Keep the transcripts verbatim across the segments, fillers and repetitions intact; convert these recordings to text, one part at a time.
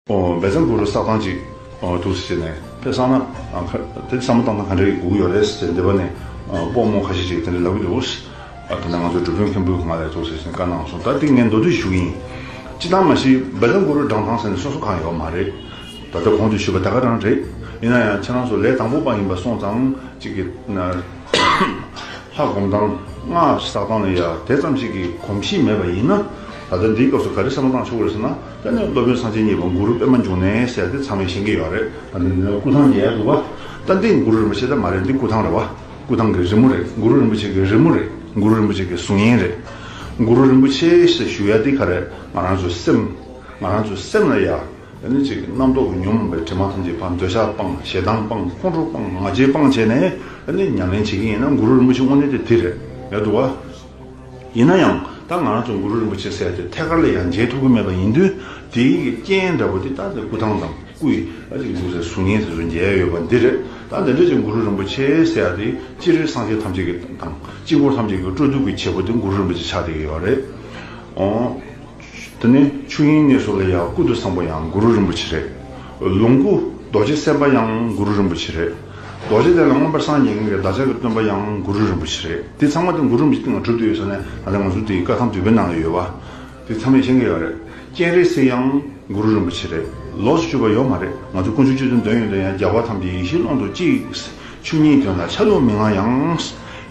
ཨོ་བཛྲ་གུ་རུ་བསགས་སྟངས་ཅིག་ཨོ་འདུག་ཟེར་ནས་དཔེ་བསམ་ན་ཨ་ཁ་དེ་བསམ་བློ་བཏང་ན་ག་འདྲ་ཡི་དགོས་ཀྱི་ཡོད་རེད་ཟེར་འདི་པ་ནས་ཨ་སྤོ་རྨོ་ཁ་ཤས་ཅིག་དེ་འདྲ་ལབ་ཀྱི་འདུག་ཨ་དེ་ནས་ང་ཚོ་གྲུབ་དོན་མཁན་པོའི་ང་ལ་འདུག་ཟེར་ནས་བཀའ་གནང་སོང་། ད་དེ་ངས་མདོར་བསྡུས་ཞུ་གི་ཡིན། སྤྱི་བཏང་མ་གཞི་བཛྲ་གུ་རུ་བགྲང་སྟངས་ཟེར་ནས་སོ་སོ་གང་ཡོད་མ་རེད། ད་ལྟ་གོང་དུ་ཞུས་པ་ད་ག་རང་རེད། ཡིན་ན་ཡང་ཁྱེད་རང་ཚོ་ལས་དང་པོ་པ་ཡིན་པ་སོང་ཙང་གཅིག་གི་ན། ལྷ་སྒོམ་སྟངས་སྔགས་བསགས་སྟངས་ལ་ཡ་དེ་ཙམ་ཞིག་གི་གོམས་གཤིས་མེད་པ་ཡིན་ན། ད་ལྟ་འདིའི་སྐབས་སུ་ག་རེ་བསམ་བློ་བཏང་ཆོག་གི་རེད་ཟེར་ན། ད་ནི་སློབ་དཔོན་སངས་རྒྱས་གཉིས་པ་གུ་རུ་པདྨ་འབྱུང་གནས་ཟེར་དེ་ཚང་མས་ཤེས་ཀྱི་ཡོད་རེད། ད་ནི་འདི་ནི་སྐུ་ཐང་ཉལ་འདུག་བ། ད་འདི་གུ་རུ་རིན་པོ་ཆེ་ད་མ་རེད། འདི་སྐུ་ཐང་རེད་བ། སྐུ་ཐང་གི་རི་མོ་རེད། གུ་རུ་རིན་པོ་ཆེ་གི་རི་མོ་རེད། གུ་རུ་རིན་པོ་ཆེ་གི་གཟུགས་བརྙན་རེད། གུ་རུ་རིན་པོ་ཆེ་ཞེས་ཞུ་ཡ་འདི་ག་རེད། ང་རང་ཚོའི་སེམས། ང་རང་ཚོའི་སེམས་ལ་ཡ། ཨ་ནི་ཅིག་རྣམ་རྟོག་གི་ཉོན་མོངས་པའི་དྲི་མ་ཐམས་ཅད་སྤངས། འདོད་ཆགས་སྤངས། ཞེ་སྡང་སྤངས། ཁོང་ཁྲོ་སྤངས། ང་རྒྱལ་སྤངས་བྱས་ནས་ཨ་ནི་ཉམས་ལེན་བྱེད་ཀྱི་ཡིན་ན་གུ་རུ་རིན་པོ་ཆེ་དངོས་གནས་དེ་དེ་རེད་ཡ་འདུག་བ། ཡིན་ན་ཡང་ད་ང་རང་ཚོ་གུ་རུ་རིན་པོ་ཆེ་ཟེར་དེ་ཐད་ཀར་ལ་ཡང་མཇལ་ཐུབ་ཀྱི་མེད་པ་ཡིན་དུས། དེའི་རྐྱེན་འདྲ་པོ་དེ་ད་དེ་སྐུ་ཐང་དང་སྐུ་ཡི་ཨ་ཅིག་འདུག་ཟེར་གཟུགས་བརྙན་དེ་ཚོ་མཇལ་ཡོད་པ་འདི་རེད། ད་འདི་འདྲ་ཅིག་གུ་རུ་རིན་པོ་ཆེ་ཟེར་ཡ་དེ་སྤྱིར་སངས་རྒྱས་ཐམས་ཅད་ཀྱི་དང་དཀྱིལ་འཁོར་ཐམས་ཅད་ཀྱི་སྤྲོ་བསྡུ་གི་བྱེད་པོ་དེ་གུ་རུ་རིན་པོ་ཆེ་ཆགས་བསྡད་ཀྱི་ཡོད་རེད། ཨོ། དེ་ནས་ཆོས་དབྱིངས་གནས་སུ་ལ་ཡང་སྐུ་དུས་བཟང་པོ་ཡང་གུ་རུ་རིན་པོ་ཆེ་རེད། ལོངས་སྐུ་རྡོ་རྗེ་སེམས་དཔའ་ཡང་གུ་རུ་རིན་པོ་ཆེ་རེད། རྡོ་རྗེ་གདན་ལ་མངོན་པར་སངས་རྒྱས་མཁན་གྱི་བདག་ཅག་གི་སྟོན་པ་ཡང་གུ་རུ་རིན་པོ་ཆེ་རེད། དེ་ཚང་མ་དེ་གུ་རུ་རིན་པོ་ཆེ་སྟེང་ལ་གྲུབ་བསྡད་ཡོད་ས་ནས་ད་ལྟ་ང་ཚོ་དེའི་བཀའ་ཐང་བསྡུས་པའི་ནང་ལ་ཡོད་པ། དེ་ཚང་མས་ཤེས་ཀྱི་ཡོད་རེད། སྤྱན་རས་གཟིགས་ཡང་གུ་རུ་རིན་པོ་ཆེ་རེད། ལོགས་སུ་གྱུར་པ་ཡོད་མ་རེད། ང་ཚོ་དཀོན་མཆོག་སྤྱི་མདོའི་འདོན་ཡོན་ཏན་ཡང་རྒྱལ་བ་ཐམས་ཅད་ཡེ་ཤེས་ཀློང་དུ་གཅིག་ཆོས་ཉིད་དོན་ལ་ཆ་ལུགས་མི་མངའ་ཡང་།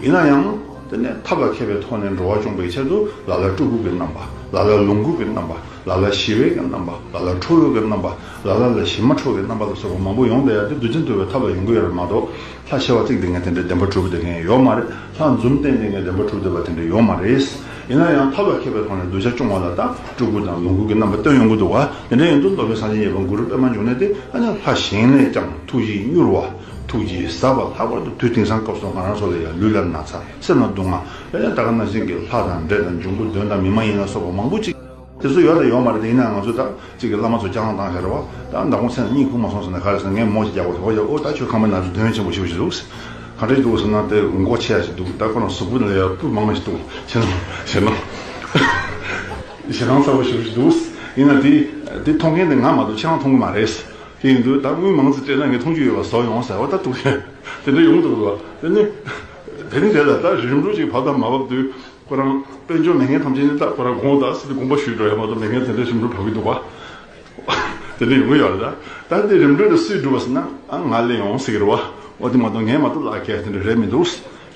ཡིན་ན་ཡང་། དེ་ནས་ཐབས་ལ་མཁས་པའི་ཐོག་ནས་འགྲོ་བ་སྐྱོང་བའི་ཆེད་དུ་ལ་ལ་སྤྲུལ་སྐུ་གི་རྣམ་པ། ལ་ལ་ལོངས་སྐུ་གི་རྣམ་པ། ལ་ལ་ཞི་བའི་གི་རྣམ་པ། ལ་ལ་ཁྲོ་བོའི་གི་རྣམ་པ། ལ་ལ་ལ་ཞི་མ་ཁྲོ་གི་རྣམ་པ་ལ་སོགས་པ་མང་པོ་ཡོང་བསྡད་ཡ་དེ་གདུལ་བྱ་འདུལ་བའི་ཐབས་ལ་ཡོང་གི་ཡོད་རེད་མ་གཏོགས། ལྷ་ཞི་བ་བརྩེགས་བསྡད་མཁན་དེ་འདྲའི་བདེན་པ་གྲུབ་བསྡད་མཁན་ཡོད་མ་རེད། ལྷ་འཛུམ་བསྟན་བསྡད་མཁན་བདེན་པ་གྲུབ་བསྡད་པ་དེ་འདྲ་ཡོད་མ་རེད། ཡིན་ན་ཡང་ཐབས་ལ་མཁས་པའི་ཐོག་ནས་གདུལ་བྱ་སྐྱོང་བ་ལ་ད་སྤྲུལ་སྐུ་དང་ལོངས་སྐུ་གི་རྣམ་པ་སྟོན་ཡོང་གི་འདུག་བ། དེ་འདྲ་ཡིན་དུས་སློབ་དཔོན་སངས་རྒྱས་གཉིས་པ་གུ་རུ་པདྨ་འབྱུང་གནས་དེ་ཨ་ནི་ལྷ་གཞན་ལས་ཀྱང་ཐུགས་རྒྱུད་མྱུར་བ། ཐུགས་རྒྱུད་ཟབ་པ། ལྷག་པར་དུ་དུས་དེང་སང་སྐབས་སུ་ང་རང་ཚོ་ལ་ཡང་ལུས་ལ་ན་ཚ། སེམས་ལ་སྡུག་བསྔལ། ཨ་ནི་ད་ག་ནང་བཞིན་གྱི་ལྷ་དང་འདྲེ་དང་འབྱུང་པོ་གདོན་དང་མི་མ་ཡིན་ལ་སོགས་པ་མང་པོ་ཅིག་དེ་ཚོ་ཡོད་དང་ཡོད་མ་རེད། དེ་ཡིན་ན་ང་ཚོ་ད་ཅིག་གི་བླ་མ་ཚོ་སྐྱག་ལངས་བཏང་བཞག་རེད་བ། ད་མདང་དགོང་མཚན་ལ་གཉིད་ཁུག་མ་སོང་ཟེར་ན་ག་རེ་ཟེར་ན་ངས་མོ་ཞིག་རྒྱག་དགོས་ཟེར། འོ་ཡ་ད་ཁྱོད་ཁང་པའི་ནང་དུ་གདོན་ཆེན་པོ་ཞེ་པོ་ཞིག་འདུག་ག་འདྲ་ཞིག་འདུག་ཟེར་ན་དེ་མགོ་ཆེ་ཡ་ཞིག་འདུག་ད་ཁོ་རང་གཟུགས་པོ་ལ་ཡ་སྤུ་མང་བ་ཞིག་འདུག་ཞེ་སྣང་ཞེ་སྣང་ཞེ་སྣང་ཚ་བོ་ཞེ་པོ་ཞིག་འདུག་ཡིན་ན་དེ་དེ་མཐོང་མཁན་དེ་ང་མ་གཏོགས་ཁྱེད་རང་མཐོང་གི་མ་རེད། དེ་ཡིན་དུས་ད་དངུལ་མང་ཙམ་སྤྲད་ན་ངས་མཐོང་རྒྱུ་ཡོད་པ་བཟོ་ཡོང་ཟེར་བ་ད་འདུག་ཡ་དེ་འདྲ་ཡོང་འདུག་ལ། དེ་ནི་དེ་ནི་དེ་ལ་ད་རིམ་གྲོ་ཅིག་བབས་དང་མ་བབས་དུས། ཁོ་རང་དཔལ་འབྱོར་མེད་མཁན་ཐམས་ཅད་ནི་ད་ཁོ་རང་དགོངས་དག་ཟེར་ཏེ་དགོངས་པ་ཞུས་འགྲོ་ཡ་མ་གཏོགས་མེད་མཁན་དེ་འདྲའི་རིམ་གྲོ་བབས་ཀྱི་འདུག་བ། དེ་འདྲ་ཡོང་གི་ཡོད་རེད་ད། ད་དེ་རིམ་གྲོ་དེ་སུས་བསྒྲུབས་པ་ཟེར་ན་ཨ་ང་ལས་ཡོང་ཟེར་གི་རེད་བ། འོ་དེ་མ་གཏོགས་ངས་མ་གཏོགས་ལག་ཁྱེར་དེ་འདྲ་རེད་མི་འདུག་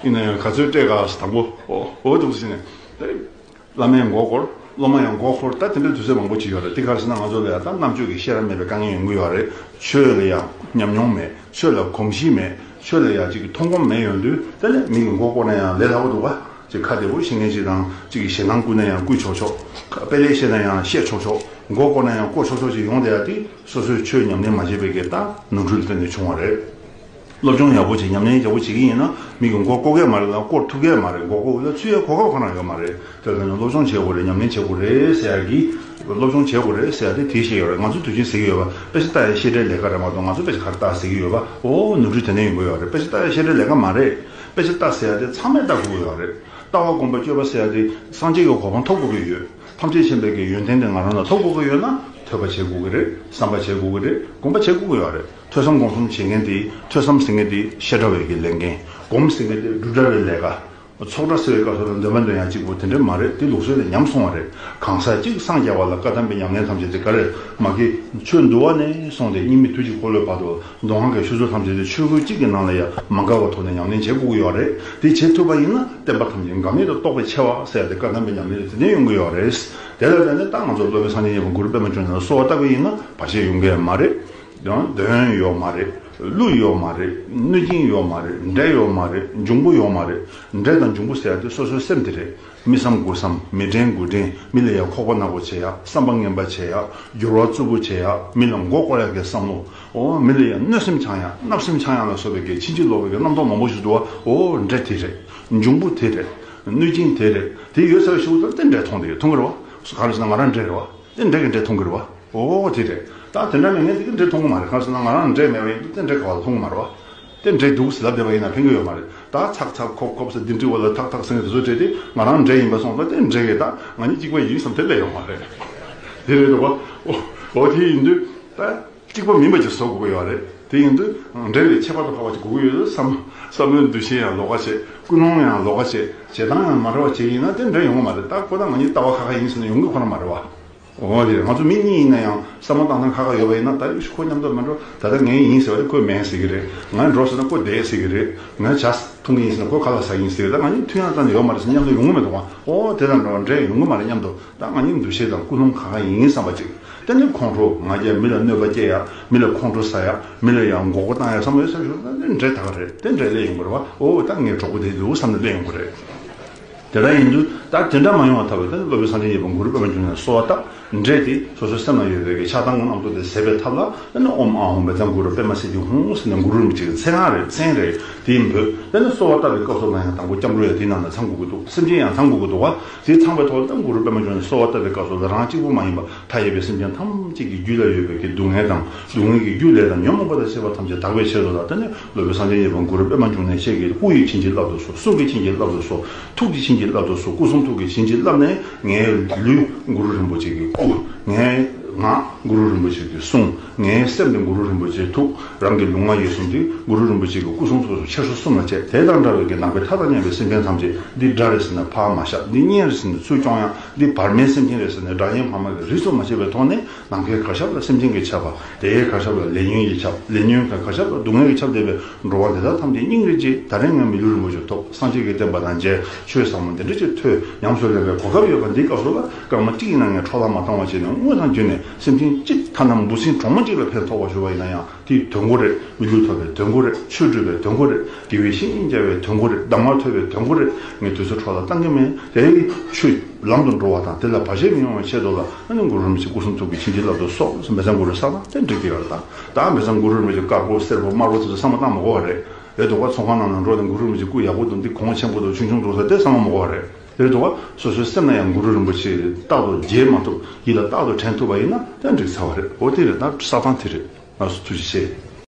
ཡིན་ན་ཡང་ག་ཚོད་སྤྲད་ག་ཟེར་དང་པོ་འོ་འོ་འདུག་ཟེར་ནས་དེ་བླ་མའི་མགོ་སྐོར། སློབ་མ་ཡང་མགོ་སྐོར། ད་དེ་འདྲའི་དུས་ཚོད་མང་པོ་ཅིག་ཡོད་རེད། དེ་ག་རེ་ཟེར་ན་ང་ཚོ་ལ་ཡང་ད་རྣམ་དཔྱོད་ཀྱི་ཤེས་རབ་མེད་པའི་དཀའ་ངལ་ཡོང་གི་ཡོད་རེད། ཆོས་ལ་ཡང་ཉམས་མྱོང་མེད། ཆོས་ལ་གོམས་གཤིས་མེད། ཆོས་ལ་ཡང་ཅིག་མཐོང་སྒོམ་མེད་ཡོང་དུས་དེ་ནས་མི་གི་མགོ་སྐོར་ན་ཡང་ལས་སླ་པོ་འདུག་ག་ཅིག་ཁ་བདེ་པོ་ཤེས་མཁན་ཅིག་དང་ཅིག་གི་ཞེ་སྡང་བསྐུལ་ན་ཡང་བསྐུལ་ཆོག་ཆོག་དཔེ་ལེགས་བཤད་ན་ཡང་བཤད་ཆོག་ཆོག་མགོ་སྐོར་ན་ཡང་སྐོར་ཆོག་ཆོག་ཅིག་ཡོང་བསྡད་ཡ་དེ་སོ་སོའི་ཆོས་ཉམས་ལེན་མ་བྱས་པའི་གི་ད་ནོར་འཁྲུལ་བརྟེན་ནས་བྱུང་བ་རེད། སློབ་སྦྱོང་ཡག་པོ་བྱེད། ཉམས་ལེན་ཡག་པོ་བྱེད་ཀྱི་ཡིན་ན་མི་གི་མགོ་སྐོར་གི་མ་རེད་ལ་སྐོར་ཐུབ་ཀྱི་མ་རེད། མགོ་སྐོར་ལ་ཚུད་ཡ་གོ་སྐབས་གང་ན་ཡོད་མ་རེད། དེ་ལ་ནི་སློབ་སྦྱོང་བྱེད་དགོས་རེད། ཉམས་ལེན་བྱེད་དགོས་རེད་ཟེར་ཡ་གི། སློབ་སྦྱོང་བྱེད་དགོས་རེད་ཟེར་ཡ་དེ་དེ་བཤད་ཡོད་རེད། ང་ཚོ་དུས་རྒྱུན་ཟེར་གྱི་ཡོད་པ་དཔེ་ཆ་ལྟ་ཡ་བཤད་གྲྭའི་ལས་ཀ་རེད་མ་གཏོགས་ང་ཚོ་དཔེ་ཆ་ག་རེ་ལྟ་ཟེར་གྱི་ཡོད་པ། འོ་ནོར་འཁྲུལ་དེ་ནས་ཡོང་གི་ཡོད་རེད། དཔེ་ཆ་ལྟ་ཡ་བཤད་གྲྭའི་ལས་ཀ་མ་རེད། དཔེ་ཆ་ལྟ་ཟེར་ཡ་དེ་ཚང་མས་ལྟ་དགོས་ཀྱི་ཡོད་རེད། ལྟ་བ་སྒོམ་པ་སྤྱོད་པ་ཟེར་ཡ་དེ་སངས་རྒྱས་ཀྱི་གོ་འཕང་ཐོབ་དགོས་ཀྱི་ཡོད། ཐམས་ཅད་མཁྱེན་པའི་གི་ཡོན་ཏན་དེ་ང་རང་ལ་ཐོབ་དགོས་ཀྱི་ཡོད་ན་ཐོས་པ་བྱེད་དགོས་ཀྱི་རེད། བསམ་པ་བྱེད་དགོས་ཀྱི་རེད། སྒོམ་པ་བྱེད་དགོས་ཀྱི་ཡོད་རེད། ཐོས་བསམ་སྒོམ་གསུམ་བྱེད་མཁན་དེ། ཐོས་བསམ་ཟེར་མཁན་དེ་བཤད་གྲྭ་བའི་གི་ལས་འགན། སྒོམ་ཟེར་མཁན་དེ་སྒྲུབ་གྲྭ་བའི་ལས་ཀ། ཚོགས་གྲྭ་ཟེར་བའི་སྐབས་སུ་ལ་འདོན་པ་འདོན་ཡ་གཅིག་པོ་དེ་འདྲ་མ་རེད། དེ་ལུགས་སྲོལ་ལས་ཉམས་སོང་བ་རེད། གང་ཟག་གཅིག་སངས་རྒྱ་བ་ལ་བཀའ་གདམས་པའི་ཉམས་ལེན་ཐམས་ཅད་དེ་ག་རེ་མ་གི་ཆོས་འདུལ་བ་ནས་བཟུང་སྟེ་སྙིགས་མའི་དུས་ཀྱི་འཁོར་ལོའི་བར་དུ་མདོ་སྔགས་ཀྱི་ཆོས་ཚུལ་ཐམས་ཅད་དེ་ཆོས་སྐུ་གཅིག་གི་ནང་ལ་ཡང་མ་འགལ་བའི་ཐོག་ནས་ཉམས་ལེན་བྱེད་དགོས་ཀྱི་ཡོད་རེད། དེ་བྱེད་ཐུབ་པ་ཡིན་ན་བསྟན་པ་ཐམས་ཅད་འགག་མེད་དུ་རྟོགས་པའི་ཆེ་བ་ཟེར་ཡ་དེ་བཀའ་གདམས་པའི་ཉམས་ལེན་དེ་དེ་ནས་ཡོང་གི་ཡོད་རེད། དེ་ལ་བརྟེན་ནས་ད་ང་ཚོ་སློབ་དཔོན་སངས་རྒྱས་མཉན་པ་གུ་རུ་པདྨ་འབྱུང་གནས་ལ་གསོལ་བ་བཏབ་པ་ཡིན་ན་བར་ཆད་ཡོང་གི་མ་རེད། ཡང་གདོན་ཡོད་མ་རེད། ཀླུ་ཡོད་མ་རེད། གནོད་སྦྱིན་ཡོད་མ་རེད། འདྲེ་ཡོད་མ་རེད། འབྱུང་པོ་ཡོད་མ་རེད། འདྲེ་དང་འབྱུང་པོ་ཟེར་ཡ་དེ་སོ་སོའི་སེམས་དེ་རེད། མི་བསམ་དགུ་བསམ། མི་དྲན་དགུ་དྲན། མི་ལ་ཡ་ཁོག་པ་ནག་པོ་བྱེད་ཡ། བསམ་པ་ངན་པ་བྱེད་ཡ། འགྱུར་བ་རྩུབ་པོ་བྱེད་ཡ། མི་ལ་མགོ་སྐོར་ཡ་གི་བསམ་བློ། འོ་མི་ལ་ཡ་གནོད་སེམས་འཆང་ཡ། བརྣབ་སེམས་འཆང་ཡ་ལ་སོགས་པའི་གི་ཕྱིན་ཅི་ལོག་པའི་གི་རྣམ་རྟོག་མང་པོ་ཞིག་འདུག་བ། འོ་འདྲེ་དེ་རེད། འབྱུང་པོ་དེ་རེད། གནོད་སྦྱིན་དེ་རེད། དེ་ཡོད་ཚར་བའི་ཤུགས་དེ་འདྲེ་མཐོང་དེ་མཐོང་གི་རེད་བ། ག་རེ་ཟེར་ན་ང་རང་འདྲེ་རེད་བ། དེ་འདྲེ་གི་འདྲེ་མཐོང་གི་རེད་བ། ཨོ་དེ་རེད། ད་དེ་འདྲ་མེད་མཁན་དེ་གི་འདྲེ་མཐོང་གི་མ་རེད། གང་ཟེར་ན་ང་རང་འདྲེ་མེད་པ་ཡིན་དུས་དེ་འདྲེ་ག་བ་ལ་མཐོང་གི་མ་རེད་བ། དེ་འདྲེ་འདུག་ཟེར་ལབ་བསྡད་པ་ཡིན་ན་ཕན་གི་ཡོད་མ་རེད། ད་ཚག་ཚག་ཁོབ་ཁོབ་ཟེར་འདི་འདྲི་བ་ལ་ཐག་ཐག་ཟེར་ནས་དེ་ཚོ་འདྲེ་དེ་ང་རང་འདྲེ་ཡིན་པ་སོང་ཙང་དེ་འདྲེ་གི་ད་ང་གཉིས་གཅིག་པ་ཡིན་བསམ་དེ་སླེབས་ཡོང་མ་རེད། དེ་རེད་འདུག་བ། ཨོ་ཨོ་དེ་ཡིན་དུས་ ད་གཅིག་པ་མིན་པ་ཅིག་བཟོ་དགོས་ཀྱི་ཡོད་རེད། དེ་ཡིན་དུས་འདྲེ་ལས་ཁྱད་པར་དུ་འཕགས་པ་ཅིག་དགོས་ཀྱི་ཡོད་བསམ། བསམ་བློའི་འདུ་ཤེས་ཡང་ལོགས་ཀ་བྱེད། ཀུན་སློང་ཡང་ལོགས་ཀ་བྱེད། བྱེད་སྟངས་ཡང་མ་འདྲ་བ་བྱེད་ཡིན་ན་དེ་འདྲ་ཡོང་གི་མ་རེད། ད་ཁོ་ད་ང་གཉིས་ལྟ་བ་ཁ་ཁ་ཡིན་ཟེར་ན་ཡོང་གི་ཁོ་ན་མ་རེད་བ། འོ་དེ་རེད། ང་ཚོ་མི་གཉིས་ཡིན་ན་ཡང་བསམ་བློ་བཏང་སྟངས་ཁ་ཁ་ཡོད་པ་ཡིན་ན། ད་ཡོ་ཤི་ཁོ་མཉམ་དུ་མ་འགྲོ། ད་ལྟ་ངས་ཡིན་ཟེར་བ་རེད། ཁོས་མིན་ཟེར་གི་རེད། ང་འགྲོ་ཟེར་ན་ཁོ་བསྡད་ཟེར་གི་རེད། ང་ཇ་འཐུང་གི་ཡིན་ཟེར་ན་ཁོ་ཁ་ལག་ཟ་གི་ཡིན་ཟེར་གི་རེད། ད་ང་གཉིས་མཐུན་ཡང་རྩ་ནས་ཡོད་མ་རེད་ཟེར། མཉམ་དུ་ཡོང་གི་མི་འདུག་བ། འོ་དེ་དང་འདྲ་བ་འདྲ་ཡོང་གི་མ་རེད། མཉམ་དུ། ད་ང་གཉིས་འདུ་ཤེས་དང་ཀུན་སློང་ཁ་ཁ་ཡིན་བསམ་པ་ཅིག་དེ་ནི་ཁོང་ཁྲོ་ང་རྒྱལ། མི་ལ་གནོད་པ་སྐྱེལ་ཡ། མི་ལ་ཁོང་ཁྲོ་ཟ་ཡ། མི་ལ་ཡང་མགོ་སྐོར་བཏང་ཡ་བསམ་བློ་ཡོད་ས་ཞོར་ན་འདྲེ་ད་ག་རེད། དེ་འདྲེ་སླེབས་ཡོང་གི་རེད་བ། ཨོ་ད་ངའི་གྲོགས་པོ་དེ་འདུག་བསམ་ནས་སླེབས་ཡོང་གི་རེད། དེ་འདྲ་ཡིན་དུས་ད་དེ་འདྲ་མ་ཡོང་བ་ཐབས་ལ། ད་ནི་སློབ་དཔོན་སངས་རྒྱས་གཉིས་པ་གུ་རུ་པདྨ་འབྱུང་གནས་གསོལ་བ་བཏབ། འདྲེ་དེ་སོ་སོའི་སེམས་ལ་ཡོད་པའི་གི་ཆགས་སྡང་རྣམ་རྟོག་དེ་ཟད་པའི་ཐབས་ལ། ད་ནི་ཨོཾ་ཨཱཿཧཱུྃ་བཛྲ་གུ་རུ་པདྨ་སིདྡྷི་ཧཱུྃ་ཟེར་ནས་གུ་རུ་རིན་པོ་ཆེ་གི་མཚན་སྔགས་རེད། མཚན་རེད། དེ་འབོད། ད་ནི་གསོལ་བ་བཏབ་པའི་སྐབས་སུ་ལ་ཡང་དང་པོ་སྐྱབས་འགྲོ་ཡ་དེའི་ནང་ལ་ཚང་དགོས་ཀྱི་འདུག་སེམས་ཅན་ཡང་ཚང་དགོས་ཀྱི་འདུག་བ། དེ་ཚང་བའི་ཐོག་ལ་ད་གུ་རུ་པདྨ་འབྱུང་གནས་གསོལ་བ་བཏབ་པའི་སྐབས་སུ་ལ་རང་གཅིག་པུ་མ་ཡིན་པ། མཐའ་ཡས་པའི་སེམས་ཅན་ཐམས་ཅད་ཀྱི་རྒྱུད་ལ་ཡོད་པའི་གི་སྡུག་བསྔལ་དང་། སྡུག་བསྔལ་གྱི་རྒྱུ་ལས་དང་ཉོན་མོངས་པ་དང་བཅས་པ་ཐམས་ཅད་དག་པའི་ཆེད་དུ་ལ། ད་ནི་སློབ་དཔོན་སངས་རྒྱས་གཉིས་པ་གུ་རུ་པདྨ་འབྱུང་གནས་ཁྱེད་ཀྱིས་སྐུ་ཡིས་བྱིན་གྱིས་བརླབ་ཏུ་གསོལ། གསུང་གིས་བྱིན་གྱིས་བརླབ་ཏུ་གསོལ། ཐུགས་ཀྱིས་བྱིན་གྱིས་བརླབ་ཏུ་གསོལ། སྐུ་གསུང་ཐུགས་ཀྱིས་བྱིན་གྱིས་བརླབས་ནས། ངའི་ལུས་གུ་རུ་རིན་པོ་ཆེ་གི་སྐུ། ངའི་ངག་གུ་རུ་རིན་པོ་ཆེ་གི་གསུང་། ངའི་སེམས་དེ་གུ་རུ་རིན་པོ་ཆེའི་ཐུགས། རང་གི་ལུས་ངག་ཡིད་གསུམ་དེ་གུ་རུ་རིན་པོ་ཆེ་གི་སྐུ་གསུང་ཐུགས་སུ་མཆེད་སོ་གསུམ་ལ་བྱས། དེ་དང་འདྲ་བའི་གི་ནམ་མཁའི་མཐའ་དང་མཉམ་པའི་སེམས་ཅན་ཐམས་ཅད། འདི་དགྲ་རེད་ཟེར་ནས་ཕར་མ་བཞག་འདི་གཉེན་རེད་ཟེར་ནས་ཚུར་བསྐྱོང་ཡག་འདི་བར་མའི་སེམས་ཅན་རེད་ཟེར་ནས་དགྲ་གཉེན་ཕ་མ་གི་རིས་སུ་མ་ཆད་པའི་ཐོག་ནས། ནམ་མཁའི་གར་ཞབས་ལ་སེམས་ཅན་གྱི་ཆབ་པ། དེའི་གར་ཞབས་ལ་ལས་ཉོན་གྱི་ཆབ། ལས་ཉོན་གྱི་གར་ཞབས་ལ་སྡུག་བསྔལ་གྱི་ཆབ་བསྡད་པའི་འགྲོ་བ་འདི་དག་ཐམས་ཅད་སྙིང་རེ་རྗེ། ད་རེས་ངས་མི་ལུས་རིན་པོ་ཆེ་ཐོབ། སངས་རྒྱས་ཀྱི་བསྟན་པ་དང་མཇལ། ཆོས་ཟབ་མོ་འདི་འདྲ་ཅིག་ཐོས། ཉམས་སུ་ལེན་པའི་གོ་སྐབས་ཡོད་པ་འདིའི་སྐབས་སུ་ལ། སྐར་མ་གཅིག་ཡིན་ན་ངས་འཕྲོ་བརླག་མ་བཏང་བ་བྱས་ནས། དངོས་དང་བརྒྱུད་ནས་སེམས་ཅན་གཅིག་ཐ་ན་འབུ་སྲིན་གྲོག་མ་གཅིག་ལ་ཕན་ཐོགས་པ་ཞུ་བ་ཡིན་ན་ཡང་། དེའི་དོན་གོ་རེད། མི་ལུས་ཐོབ་པའི་དོན་གོ་རེད། ཆོས་སྒྲུབ་པའི་དོན་གོ་རེད། དགེ་བའི་བཤེས་གཉེན་མཇལ་བའི་དོན་གོ་རེད། གདམས་ངག་ཐོས་པའི་དོན་གོ་རེད། ངས་དུས་ཚོད་འཕྲོ་བརླག་བཏང་གི་མེད། དེ་ཡི་ཆོས་ལམ་དུ་འགྲོ་བ་དང་། དེ་ལ་བར་ཆད་མི་ཡོང་བའི་ཆེད་དུ་ལ། ཨ་ནི་གུ་རུ་རིན་པོ་ཆེ་སྐུ་གསུང་ཐུགས་ཀྱི་བྱིན་གྱིས་བརླབ་ཏུ་གསོལ་ཟེར། མི་ཚང་གུ་རུ་ས་དང་དེ་འགྲིག་གི་ཡོད་རེད། ད་ད་མི་ཚང་གུ་རུ་རིན་པོ་ཆེ་དཀར་པོ་སེར་པོ་དམར་པོ་དེ་ཚོ་བསམ་བློ་བཏང་མ་དགོས་པ་རེད། རེད་འདུག་ག་ཚོང་ཁང་ནང་ལ་འགྲོ་ནས་གུ་རུ་རིན་པོ་ཆེ་སྐུ་ཡག་པོ་འདུག་འདི་གོང་ཆེན་པོ་འདུག་ཆུང་ཆུང་འདུག་ཟེར་དེ་བསམ་བློ་མ་དགོས་པ་རེད། དེ་རེད་འདུག་ག་སོ་སོའི་སེམས་ན་ཡང་གུ་རུ་རིན་པོ་ཆེ་རྟག་ཏུ་བརྗེད་མ་ཐུབ། ཡིད་ལ་རྟག་ཏུ་དྲན་ཐུབ་པ་ཡིན་ན་དེ་འགྲིག་ཚར་བ་རེད། འོ་དེ་རེད། ད་ས་སྟངས་དེ་རེད། ལགས་སོ། ཐུགས་རྗེ་ཆེ།